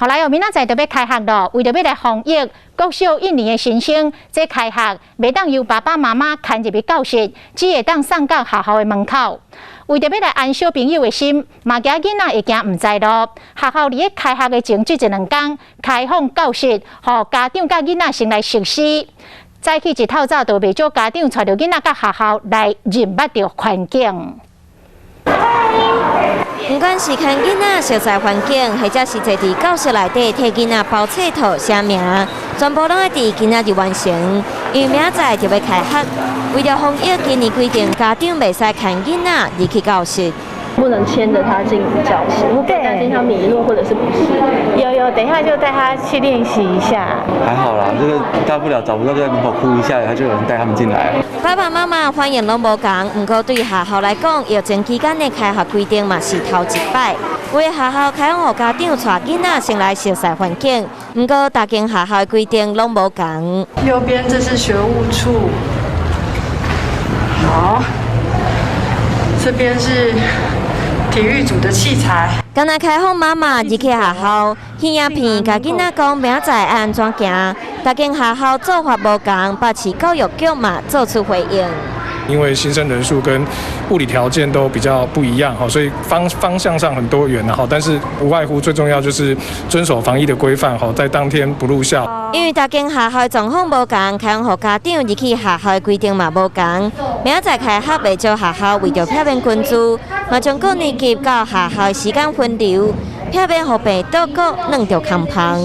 好來哦，明仔載就欲開學囉，為著欲來防疫，國小一年的新生，這開學袂當由爸爸媽媽牽入去教室，只會當送到學校的門口。為著欲來安小朋友的心，嘛驚囡仔會驚毋知路。學校佇咧開學的前這一兩工開放教室，予家長佮囡仔先來熟悉。早起一透早，就袂少家長帶著囡仔到學校來認捌著環境。毋管是牽囡仔熟悉環境，或者是坐佇教室內底替囡仔包冊套寫名，全部攏愛佇今仔日完成。因為明仔載就欲開學，為著防疫，今年規定家長袂使牽囡仔入去教室。不能牽著他進教室，會擔心他迷路或者是不適。有有，等一下就帶他去練習一下。還好啦，這個大不了找不到就在門口哭一下，他就有人帶他們進來。爸爸媽媽反應攏無仝，毋過對學校來講，疫情期間的開學規定嘛是頭一擺。有的學校開放予家長帶囡仔先來熟悉環境，毋過逐間學校的規定攏無仝。右邊這是學務處，好，這邊是體育組的器材。敢若開放媽媽入去學校，彼影片共囡仔講明仔載愛按怎行，逐間學校做法無仝，北市教育局嘛做出回應。因為新生人數跟物理條件都比較不一樣，所以方向上很多元，但是無外乎最重要就是遵守防疫的規範，在當天不入校。因為逐間學校狀況無仝，開放予家長入去學校的規定嘛無仝。明仔載開學袂少學校為著避免群聚，嘛將各年級到學校的時間分流，避免予病毒閣攆著空芳。